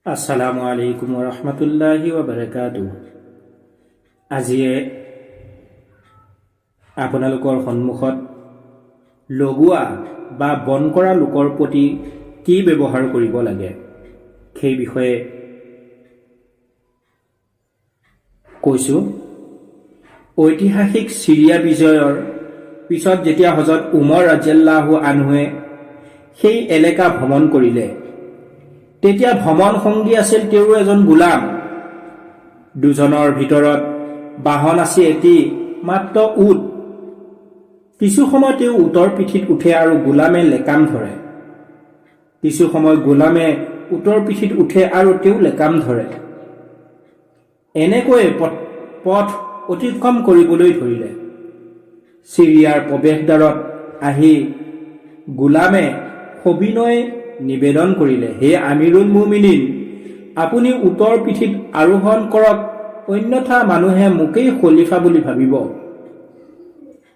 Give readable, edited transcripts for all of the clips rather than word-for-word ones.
আসসালামু আলাইকুম ৰহমতুল্লাহি ৱাবাৰাকাতুহ। আজিয়ে আপোনালোকৰ সন্মুখত লগুৱা বা বন কৰা লোকৰ প্ৰতি কি ব্যৱহাৰ কৰিব লাগে, সেই বিষয়ে কৈছোঁ। ঐতিহাসিক চিৰিয়া বিজয়ৰ পিছত যেতিয়া হজৰত উমৰ ৰাজিয়াল্লাহু আনহুৱে সেই এলেকা ভ্ৰমণ কৰিলে, তেতিয়া ভ্ৰমণ সংগী আছিল তেওঁৰো এজন গোলাম। দুজনৰ ভিতৰত বাহন আছিল এটি মাত্ৰ উট। কিছু সময় তেওঁ উটৰ পিঠিত উঠে আৰু গোলামে লেকাম ধৰে। কিছু সময় গোলামে উটৰ পিঠিত উঠে আৰু তেওঁ লেকাম ধৰে। এনেকৈয়ে পথ অতিক্ৰম কৰিবলৈ ধৰিলে। চিৰিয়াৰ প্ৰৱেশদ্বাৰত আহি গোলামে সবিনয়ে নিবেদন কৰিলে, "হে আমিৰুল মুমিনিন, আপুনি উটৰ পিঠিত আৰোহণ কৰক, অন্যথা মানুহে মোকেই খলিফা বুলি ভাবিব।"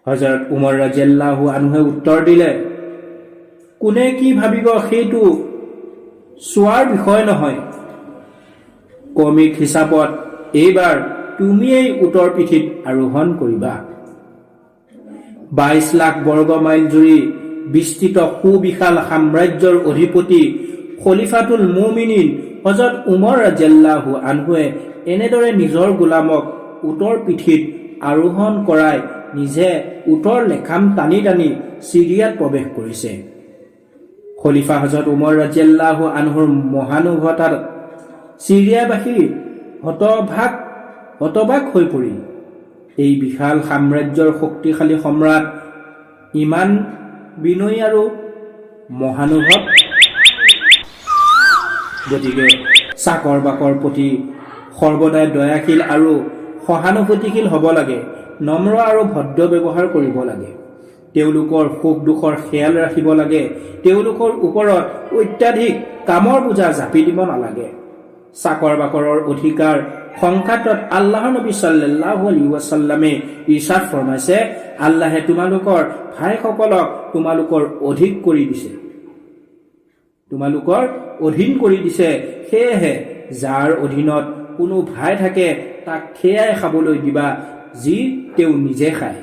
হজৰত উমৰ ৰাজিয়াল্লাহু আনহুৱে উত্তৰ দিলে, "কোনে কি ভাবিব, সেইটো চোৱাৰ বিষয় নহয়। ক্ৰমিক হিচাপত এইবাৰ তুমিয়েই উটৰ পিঠিত আৰোহণ কৰিবা।" 22 লাখ বৰ্গ মাইল জুৰি বিস্তৃত সুবিশাল সাম্ৰাজ্যৰ অধিপতি খলিফাতুল মুমিনিন হজৰত উমৰ ৰাজিয়াল্লাহু আনহুৱে এনেদৰে নিজৰ গোলামক উটৰ পিঠিত আৰোহণ কৰাই নিজে উটৰ লেখাম টানি টানি চিৰিয়াত প্ৰৱেশ কৰিছে। খলিফা হজৰত উমৰ ৰাজিয়াল্লাহু আনহুৰ মহানুভৱতাত চিৰিয়াবাসী হতবাক হৈ পৰিল। এই বিশাল সাম্ৰাজ্যৰ শক্তিশালী সম্ৰাট ইমান বিনয়ী আৰু মহানুভৱ! গতিকে চাকৰ বাকৰ প্ৰতি সৰ্বদাই দয়াশীল আৰু সহানুভূতিশীল হ'ব লাগে। নম্ৰ আৰু ভদ্ৰ ব্যৱহাৰ কৰিব লাগে। তেওঁলোকৰ সুখ দুখৰ খেয়াল ৰাখিব লাগে। তেওঁলোকৰ ওপৰত অত্যাধিক কামৰ বোজা জাপি দিব নালাগে। চাকৰ বাকৰৰ অধিকাৰ সংক্ৰান্তত আল্লাহৰ নবী চাল্লাল্লাহু আলাইহি ৱাচাল্লামে ইৰশাদ ফৰমাইছে, "আল্লাহে তোমালোকৰ ভাইসকলক তোমালোকৰ অধিক কৰি দিছে, তোমালোকৰ অধীন কৰি দিছে। সেয়েহে যাৰ অধীনত কোনো ভাই থাকে, তাক সেয়াই খাবলৈ দিবা যি তেওঁ নিজে খায়।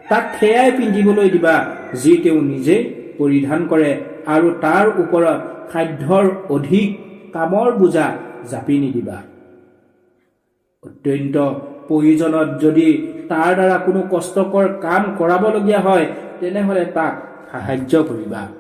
তাক সেয়াই পিন্ধিবলৈ দিবা যি তেওঁ নিজে পৰিধান কৰে আৰু তাৰ ওপৰত সাধ্যৰ অধিক কামৰ বোজা জাপি নিদিবা। অত্যন্ত প্ৰয়োজনত যদি তাৰ দ্বাৰা কোনো কষ্টকৰ কাম কৰাবলগীয়া হয়, তেনেহ'লে তাক সাহায্য কৰিবা।"